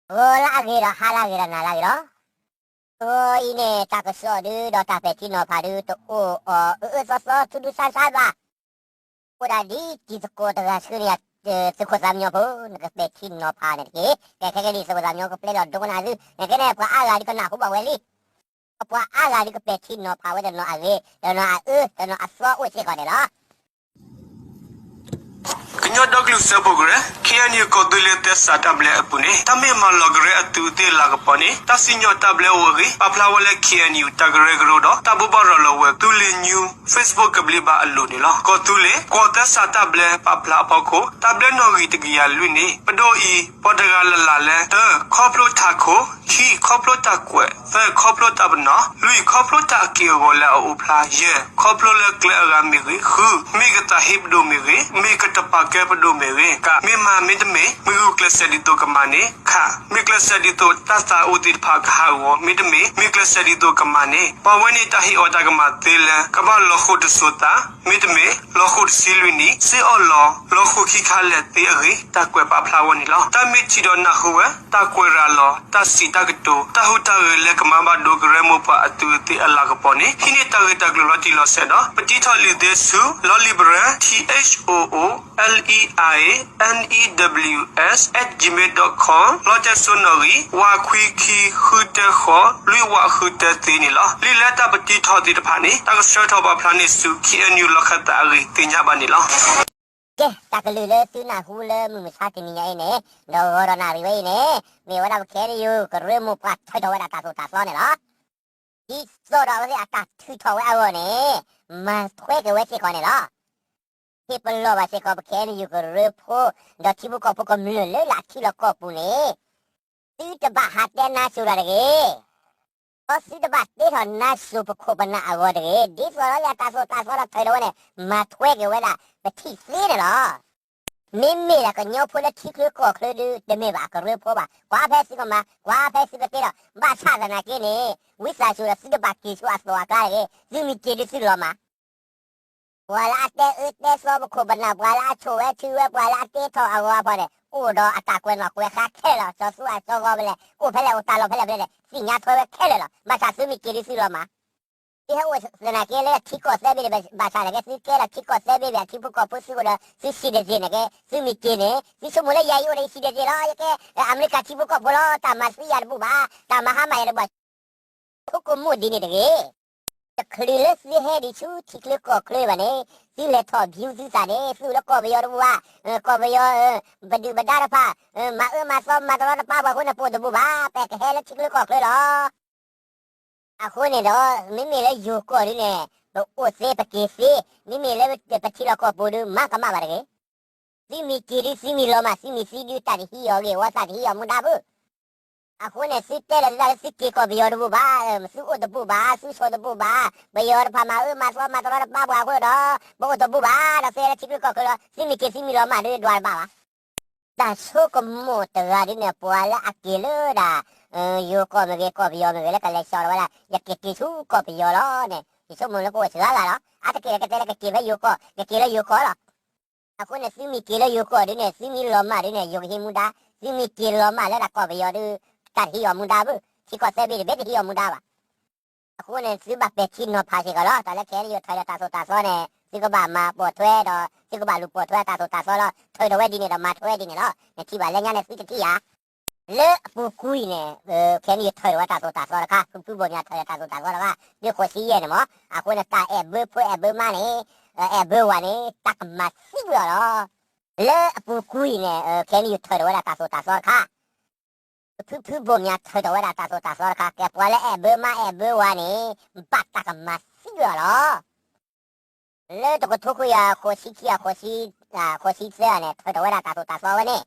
ဂီၤလၢအဂ့ၤဒီးဟါလၢအဂ့ၤဒီးနၤလၢအဂ့ၤလီၤ. အံၤန့ၣ် တၢ်ကစီၣ်ဒုဒီးတၢ်ပဲာ်ထံနီၤဖးဒုတအိၣ်အီၤအၢအၢသီသီထူထူဆါဆါဘၣ်. အိၣ်ဒၣ်ဒ်တံၤသကိးတဂၤဆှၢန့ၢ်ယၤ သုးခိၣ်သးမံညီဖိ နကပဲာ်ထံနီၤဖးန့ၣ်တက့ၢ်. ကဲခဲကဲဒ်သုးခိၣ်သးမံညီကပျဲလီၤဒိကနၣ်သု နကဲန့ၣ် ပှၤအါဂၤဒုကနၢ်ဟူဘၣ်ဝဲလံ. ပှၤအါဂၤဒုကပဲာ်ထံနီၤဖးဝဲတနီၤအဂ့ၤ တနီၤအအၢ တနီၤအသီအိၣ်စ့ၢ်ကီးန့ၣ်လီၤ. ကညီဒီကလုာ်စၢဖှိၣ်ကရၢ ခ့ၣ်အဲၣ်ယူၣ် ကီၢ်သူလ့ၤသဲစးတၢ်ဘျၢအပူၤန့ၣ် တၢ်မ့ၢ်မၤလီၤကရၢအသူးအသ့ၣ်အလၤကပီၤန့ၣ် တၢ်စံၣ်ညီၣ်တၢ်ဘျၢအိၣ်အဂ့ၢ် ပာ်ဖျါဝဲလၢ ခ့ၣ်အဲၣ်ယူၣ် တၢ်ကရၢကရိဒီး တၢ်ဘိးဘၣ်ရၤလီၤဝဲ သူလ့ၤ News Facebook ကဘျံးဘၣ်အလိၤန့ၣ်လီၤ. ကီၢ်သူလ့ၤ ကီၢ်သဲစးတၢ်ဘျၢပာ်ဖျါအဖီခိၣ် တၢ်ဘျၢနီၣ်ဂံၢ်တကယၤလွံၢ်န့ၣ် ပဒိၣ်အံၤ ပှၤတဂၤလၢ်လၢ်လၢ တၢ ခီဖျိတၢ်ခိၣ်, ခံ ခီဖျိတၢ်ကွဲး, သၢ ခီဖျိတၢ်ပနီၣ်, လွံၢ် ခီဖျိတၢ်အက့ၢ်အဂီၤလၢအအိၣ်ဖျါ, ယဲၢ် ခီဖျိလၢကျဲအဂၤမ့ၢ်ဂ့ၤ, ဃု မ့ၢ်ကသးဟ့ပဒိၣ်မ့ၢ်ဂ့ၤ, မ့ၢ်ကတပာ်ကဲပဒိၣ်မ့ၢ်ဂ့ၤ, က မ့ၢ်မၤမ့တမ့ၢ် မ့ၢ်ဂုာ်ကျဲးစၢးဒ်သိးကမၤန့ၣ်, ခ မ့ၢ်ကျဲးစၢးဒ်သိးတၢ်သးအိၣ်သ့ၣ်တဖၣ်ကဟးဂီၤ မ့တမ့ၢ် မ့ၢ်ကျဲးစၢးဒ်သိးကမၤန့ၣ်, ပှၤဝဲန့ၣ်တၢ်ဟ့ၣ်အီၤတၢ်ကမၤသ့လၢ ကဘၣ်လီၤဃိာ်တစိၤသး မ့တမ့ၢ် လီၤဃိာ်တဆံလွံၢ်နံၣ် စ့အီၣ်လီၤ လီၤဃိာ်ခံခါလဲၣ်သ့အဂ့ၢ် တၢ်ကွဲးပာ်ဖျါဝဲန့ၣ်လီၤ. တၢ်မ့ၢ်ထံၣ်ဒီးနၢ်ဟူဝဲ တၢ်ကွဲးရၤလီၤ တၢ်စံးတၢ်ကတိၤ တၢ်ဟူးတၢ်ဂဲၤလၢကမၤဘၣ်ဒိကရၢမိၢ်ပှၢ်အသူးအသ့ၣ်အလၤကပီၤန့ၣ် ဟံးန့ၢ်တၢ်ဂ့ၢ်တၢ်ကျိၤလီၤတံၢ်လီၤဆဲးဒီး ပတံထီၣ်လံာ်သ့ဆူ လီလံာ်ပရၢ T H O O L E I A N E W S at gmail dot com လီၤတဲစိနီၣ်ဂံၢ် ဝးခွံခံ ဃုတၢဃိး လွံၢ်ဝးဃုတၢသ့န့ၣ်လီၤ. လံာ်လၢတၢ်ပတံထီၣ်သ့ၣ်တဖၣ်န့ၣ် တၢ်ကဆှၢထီၣ်ပာ်ဖျါန့ၢ်ဆူ ခ့ၣ်အဲၣ်ယူၣ် လီၢ်ခၢၣ်သးအဂ့ၢ်သ့ၣ်ညါဘၣ်န့ၣ်လီၤ. ကဲ တၢ်ကလုၢ်လၢသုနၢ်ဟူလၢမုၢ်မဆါတနံၤညါအံၤန့ၣ် ဒီးဂီၤဒီးနၣ်ရံၣ်ဝဲအံၤန့ၣ် မ့ၢ်ဝဲဒၣ်ပခဲအံၤ ကရၢမိၢ်ပှၢ်ထုးထီၣ်ဝဲဒၣ်တၢ်သိၣ်တၢ်သီန့ၣ်လီၤ. ဒ်သိးဒီးအဝဲသ့ၣ်အတၢ်ထုးထီၣ်ဝဲအဂီၢ်န့ၣ် မၤထွဲက့ၤဝဲစ့ၢ်ကီးန့ၣ်လီၤ. ဟ့ၣ်ပလီၢ်ဘၣ်စ့ၢ်ကီး ပခဲအံၤကရၢဖိ ဒီးထံဖိကီၢ်ဖိကမျၢၢ်လၢလၢအထံလီၢ်ကီၢ်ပူၤန့ၣ် သုတဘၣ်ဟးတဲနါစိၤတၢ်တဂ့ၤ. ဒီးသုတဘၣ်တ့ထီၣ်နါစိၤပခိၣ်ပနၢ်အဂီၢ်တဂ့ၤ. ဒ်သိးဒီးအတၢ်သိၣ်တၢ်သီဒီးထုးထီၣ်ဝဲန့ၣ် မၤထွဲက့ၤဝဲဒၣ် ပထံၣ်သ့န့ၣ်လီၤ. မ့မ့ၢ်ဒၣ်ကညီဖိလၢထံချၢကီၢ်ချၢဒု တမ့ၢ်ဘၣ်ကရၢဖိဘၣ်. ကွၢ်ဖဲသုကမၤ ကွၢ်ဖဲသုကတ့ဒီး ဘၣ်ဆၣ်သနာ်က့န့ၣ် ဝံသးစူၤဒီးသုတဘၣ်က့ၤဆူအသိးအကျါတဂ့ၤ. သုမ့ၢ်က့ၤဒုသုလီၤမၢ် ပှၤလၢအတဲအၢတဲသီပခိၣ်ပနၢ် ပှၤလၢအဆိၣ်ဝဲထုးဝဲ ပှၤလၢအတ့ထီၣ်အဂီၤအဖီန့ၣ် အိၣ်ဒီးအတၢ်ကွဲးနီၣ်ကွဲးဃါခဲလၢာ်လီၤ. စီၤသူအစီၤဂီၤဖဲလဲၣ် အိၣ်ဖဲလဲၣ် အိၣ်တၢ်လီၢ်ဖဲလဲၣ်ဖဲလဲၣ် သ့ၣ်ညါထွဲဝဲခဲလၢာ်လီၤ. ဘၣ်ဆၣ်သုမ့ၢ်က့ၤဒုသုလီၤမၢ်. သုဟဲအိၣ်သနာ်က့လၢထံကီၢ်သၢဘ့ၣ်န့ၣ် ဘၣ်ဆၣ်သနာ်က့ သုကဲဒီးထံကီၢ်သၢဘ့ၣ်ဘၣ် ထံဖိကီၢ်ဖိသုအိၣ်ဒီးသု citizen သနာ်က့ သုမ့ၢ်က့ၤန့ၣ် သုဆိကမိၣ်လၢယၤအံၤအိၣ်ဒီးယ citizen လီၤ. ယကဲအမဲရကၤထံဖိကီၢ်ဖိလီၤ. တၢ်မၤသံယၤတဘူၣ်ဘၣ်, တၢ်မၤဟါမၢ်ယၤတဘူၣ်ဘၣ် ဆိကမိၣ်ဒ်န့ၣ်တဂ့ၤ. တချုးလၢသုဟဲဒံးဆူထံချၢကီၢ်ချၢဘၣ်န့ၣ် သုလဲၤထီၣ် view သုသးန့ၣ် သုလၢကီၢ်ပယီၤတဘူၣ်ဘၣ်, ကီၢ်ပယီၤ ပဒုၣ်ပဒါတဖၣ် မၤအၢမၤသီမၤတရီတပါပှၤအဃိန့ၣ် ပအိၣ်တဘူၣ်ဘၣ်, ပကဟဲလၢထံချၢကီၢ်ချၢလီၤ. အဃိန့ၣ်ဒီး မ့မ့ၢ်လၢယိၤကီၢ်ဒုန့ၣ် ပအိၣ်သ့ပက့ၤသ့, မ့မ့ၢ်လၢပထံလီၢ်ကီၢ်ပူၤဒု မၤကမၣ်ဘၣ်တဂ့ၤ. သုမ့ၢ်က့ၤဒု သုမ့ၢ်လီၤမၢ် သုမ့ၢ်သံဒု တၢ်တဟံးအီၤဂ့ၢ်ဝီ တၢ်တဟံးအီၤမူဒါဘၣ်. အဃိန့ၣ် သုတဲလီၤသုသးလၢသုက့ၤကီၢ်ပယီၤတဘူၣ်ဘၣ်, သုအိၣ်တဘူၣ်ဘၣ်, သုဆိၣ်တဘူၣ်ဘၣ်, ပယီၤတဖၣ်မၤအၢမၤသီမၤတရီတပါပှၤအဃိဒီး ပအိၣ်တဘူၣ်ဘၣ်, ဒီးသုဟဲလၢထံချၢကီၢ်ချၢလီၤ, သုမ့ၢ်က့ၤသုမ့ၢ်လီၤမၢ်ဒု ဒွးတဘၣ်ဘၣ်. တၢ်ဆိကမိၣ်တဂၤဒုန့ၣ် ပှၤလၢအက့ၤလၢဒၣ် ယိၤကီၢ်မ့ၢ်ဂ့ၤ ကီၢ်ပယီၤမ့ၢ်ဂ့ၤ လၢကလဲၤဆှၢလီၤဝဲဒၣ် ယက့ၤက့ၤဆူကီၢ်ပယီၤလီၤန့ၣ် ယဆိကမိၣ်လၢကအိၣ်စှၤဂၤလီၤ. အါတက့ၢ်ကတဲလၢကက့ၤဖဲယိၤကီၢ် ကက့ၤလၢယိၤကီၢ်လီၤ. အဃိန့ၣ် သုမ့ၢ်က့ၤလၢယိၤကီၢ်ဒုန့ၣ် သုမ့ၢ်လီၤမၢ်ဒုန့ၣ် ယိၤကဟံးမူဒါ, သုမ့ၢ်က့ၤလီၤမၢ်လၢဒၣ်ကီၢ်ပယီၤဒု တၢ်တဟံးအီၤမူဒါဘၣ်, ထံကီၢ်သၢဘ့ၣ်တဘ့ၣ်တဟံးအီၤမူဒါဘၣ်. အဃိန့ၣ် သုဘၣ်ပဲာ်ထံနီၤဖးစ့ၢ်ကီးလီၤ. တၢ်လၢခဲအံၤယိၤထုးဒီးတၢ်သိၣ်တၢ်သီန့ၣ် သုကဘၣ်မၤပိာ်ထွဲဒီး သုကဘၣ်လူၤပိာ်ထွဲတၢ်သိၣ်တၢ်သီလီၤ. ထုးထီၣ်ဝဲဒ်န့ၣ်ဒီးမၤထွဲဒ်န့ၣ်လီၤ. နထံၣ်ဘၣ်လၢညါန့ၣ် သုတထံၣ်ဧါ. လၢအပူၤကွံာ်အံၤန့ၣ် ခဲအံၤယိၤထုးထီၣ်ဝဲတၢ်သိၣ်တၢ်သီတခါ, ဖုဖုဘိၣ်မၠးထုးထီၣ်တၢ်သိၣ်တၢ်သီတခါ, ဒ်ဃိးဆံယဲၢ်န့ၣ်မ့ၢ် အဃိန့ၣ် တၢ်အဲၣ်ဘၢဖိအဲၣ်ဘၢမါန့ၣ် အဲၣ်ဘၢဝၤန့ၣ် တၢ်ကမၤသံကွံာ်အီၤလီၤ. လၢအပူၤကွံာ်အံၤန့ၣ် ခဲအံၤယိၤထုးထီၣ်ဝဲဒၣ်တၢ်သိၣ်တၢ်သီတခါ ဖုဖုဘိၣ်မၠးထုးထီၣ်ဝဲဒၣ်တၢ်သိၣ်တၢ်သီတခါ, ကဲပှၤလၢအဲၣ်ဘၢမါအဲၣ်ဘၢဝၤန့ၣ် ဘၣ်တၢ်ကမၤသံကွံာ်အီၤလီၤ. လၢတကထိခွံကယၤဃိးဆံခံ ဃိးဆံသၢန့ၣ် ထုးထီၣ်ဝဲဒၣ်တၢ်သိၣ်တၢ်သီဝဲန့ၣ်,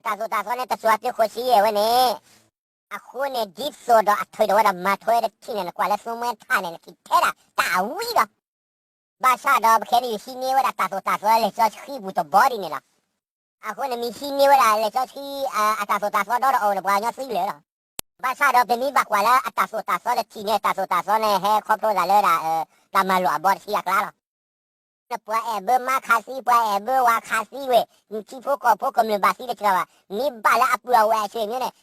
တၢ်သိၣ်တၢ်သီန့ၣ် တစှၤပျုၤဃိးဆံယဲၢ်ဝဲန့ၣ်, အဃိန့ၣ် ဒ်သိးဒီးအထုးထီၣ်ဝဲဒၣ်မၤထွဲတထံၣ်န့ၣ် နကွၢ်လၢသိမွဲထၣ်န့ၣ် နထံၣ်ထဲဒၣ်တၢ်အဝံၤလီၤ. ဘၣ်ဆၣ်ဒီးပခဲအံၤန့ၣ် ယဟံးန့ၢ်ဝဲဒၣ်တၢ်သိၣ်တၢ်သီလံာ်စီဆှံပူၤတဘီဒ်န့ၣ်လီၤ. အဃိန့ၣ် မ့ၢ်ဟံးန့ၢ်ဝဲဒၣ်လံာ်စီဆှံ အတၢ်သိၣ်တၢ်သီဒီတအိၣ်န့ၣ် ပှၤကညီသံလၢာ်လီၤ. ဘၣ်ဆၣ်ဒီးပမ့ၢ်ဘၣ်ကွၢ်လၢအတၢ်သိၣ်တၢ်သီတထံၣ်န့ၣ် တၢ်သိၣ်တၢ်သီန့ၣ် ဟဲခီဖျိသးလၢဒၣ် တၢ်မၤလိာ်အဘီတဆံအကျါလီၤ. ပှၤအဲၣ်ဘၢမါခးသံ ပှၤအဲၣ်ဘၢဝၤခးသံဝဲ ထံဖိကီၢ်ဖိကမျၢၢ်ဘၣ်သံတစှၤဘၣ်. မ့ၢ်ဘၣ်လၢအပုၢ်အဝဲၢ်အဆွေမျိုးန့ၣ်